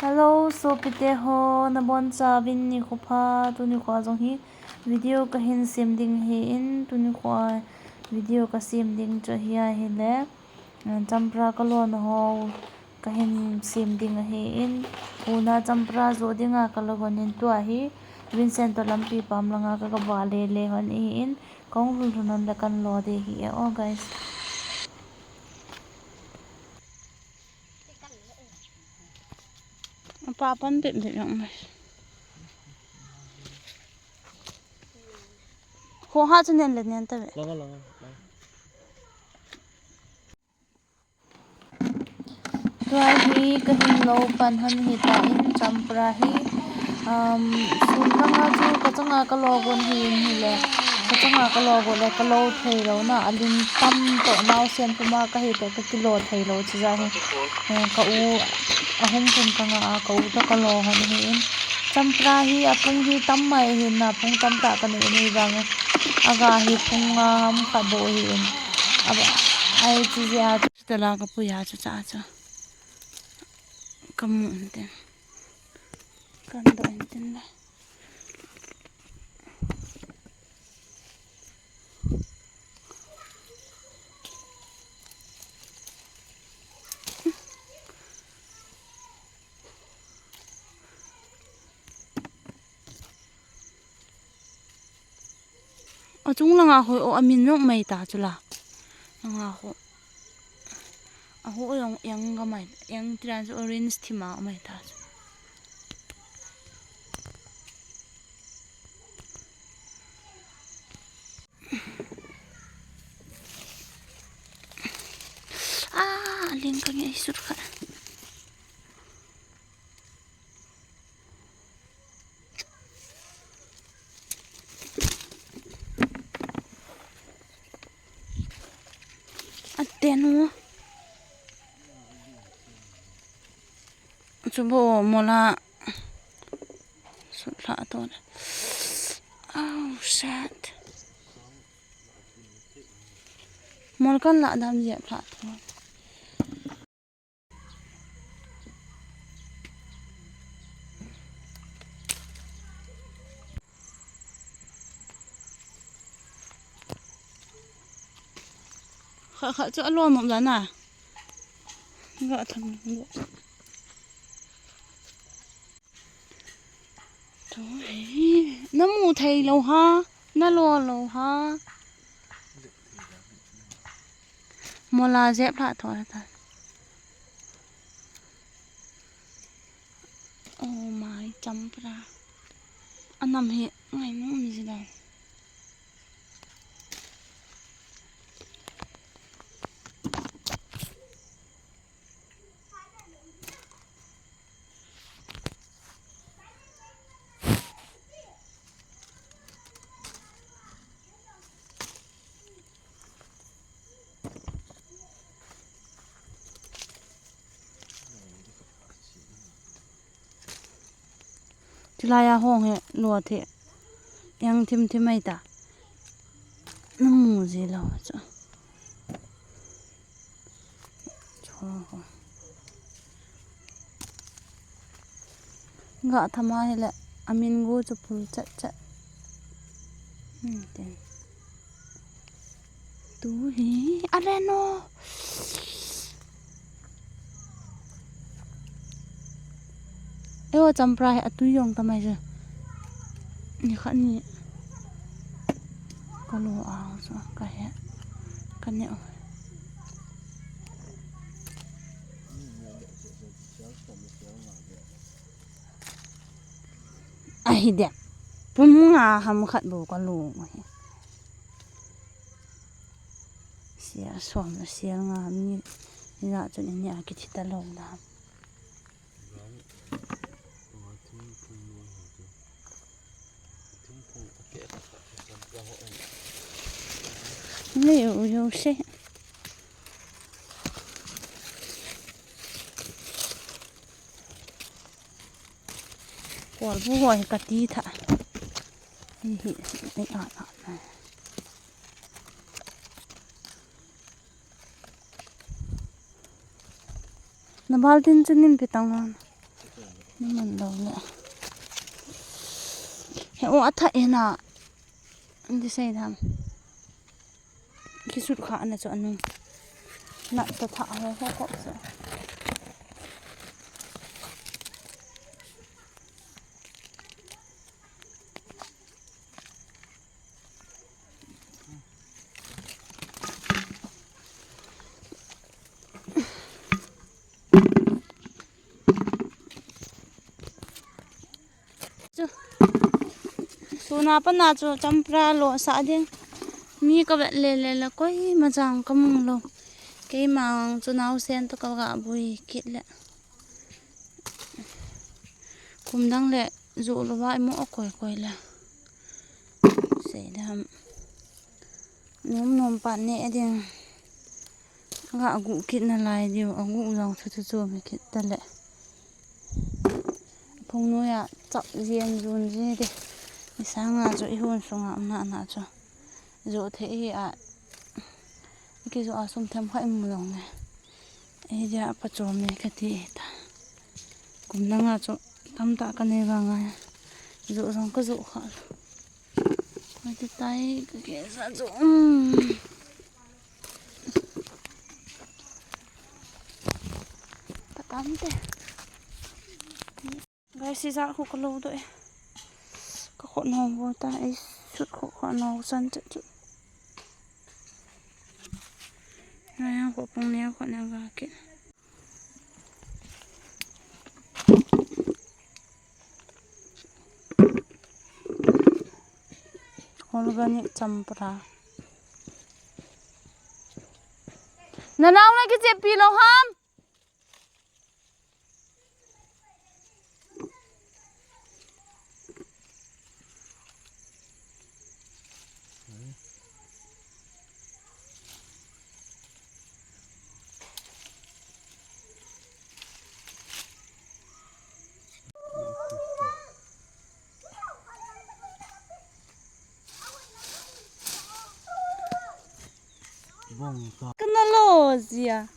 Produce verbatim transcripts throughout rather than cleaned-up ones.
Hello, sopite ho, nabonchauvin nikho pha. Tuni khoa jong hi video kahin sem ding ahin, tuni khoa video kasem ding chu hi ahile, eh, champra kalona ho kahin sem ding ahin, huna champra joh dinga kalo gon in, tua hi Vincent toh lampi pam langa ka, kava lele hon ahin, kahung lhun lhun hon le kan lo ding ahi e o guys. Apa pan bep bep jong mai. Ho ha chu nen le nen ta ve. Langa, langa, langa. Tua hi kahin lo pan hon ahitan, champra hi, um, sun langa chu kachanga kalo gon ahin, hile kachanga kalo gon le kalo thei lou na, aling tam toh naosen puma kahi toh kakilo thei lou chu ja hi, eh, ka u ahung pun kanga a, ka u toh kalo hon ahin. Champra hi apung hi tam mai ahin na, pung tamtah kanei, nei vang aga hi pung nga ham khat bou ahin. Aba, ai chi jia. Tala kapui a chu cha chu. Kamu intin. Kan do intin la. Achung langa hoi o, amin jong mai ta chu la. Langa ho. Aho jong eng ga mai, eng tiran chu orange thim a mai ta chu. Ah, ling ka ngai sut kha. Atenu. Chubo mola. Sutla to. Oh, shit. Mol kan la dam jep la to. Kha kha chu alo mong la na. Ga thang lo. Thu hi, na mu thei lou ha, na lo lou ha. Mola jep la tho ta. Oh my, champra. Anam hi ngai nu mi ji dai. Chulai a hong hi lo the. Eng thim thim mai ta. Na mu ji lo chu. Chu ho. Ga thama hi le amin gu chu phul chat chat. Hmm, te. Tu hi, a le no. Eo champra hi atui jong tamai je. Ni khat ni. Ka lo a so ka he. Ka ne. Ahi de. Pum nga ham khat bou ka lo hi. Sia som la sia nga mi, ni la chun ni a kithi ta lo la. Ni u yo se. Kol bu hoi ka ti tha. Hi hi, ai a a. Na baltin chu nin pe tang han. Mun lo le. He o atha ena. Andi sei dam. Kisut kha na chu anung. Na ta tha ho ho ko so. Chu. Tuna pana chu champra lo sa ding. Mi ka vet le le la koima jang ka mu lo. Keima chu naosen to ka ga bui kit le. Kum dang le ju lo va mo koi koi le. Sei dam. Nom nom pa ne ding. Ga gu kit na lai diu, agu jong chu chu chu mi kit ta le. Phung noi a chak jin jun ji de. I sanga chu i hun sunga um na na chu. Ju the i a. Ki ju a sum them kha i mu long ne. Ei dia pa chom ne ka ti ta. Kum dang a chu tam ta ka nei vang a. Ju jong ka ju kha. Ati tai ka ke sa chu. Um. Ta tam te. Guys, si ja khu ka lo do e. Ka kho no bo ta e sut kho kho no san te chu. Na yang kho pung ne kho na ga ke. Organic champra. Nanao na kichepi lo ham? Kana lo jia.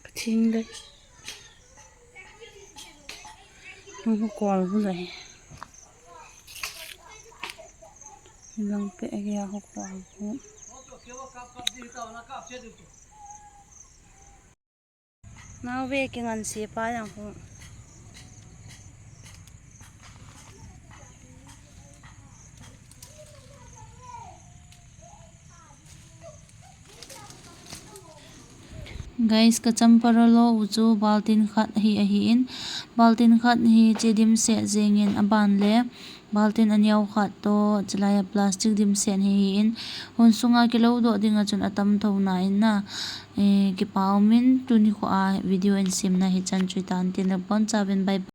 Ka thing le. Hung hu kol bu le. Lang pe age a hu kol bu. Nau ve ki ngan si pa yang hu. Guys, ka champra lo u chu baltin khat hi ahi in, baltin khat hi che dimset jeng in aban le, baltin aneo khat to, chulai a plastic dimset hi ahi in, hun sunga kilo doh ding a chun atam tho na in na, eh, kipa um in tuni kho a video in simna hi chan chu tan tin la pon cha vin bye bye.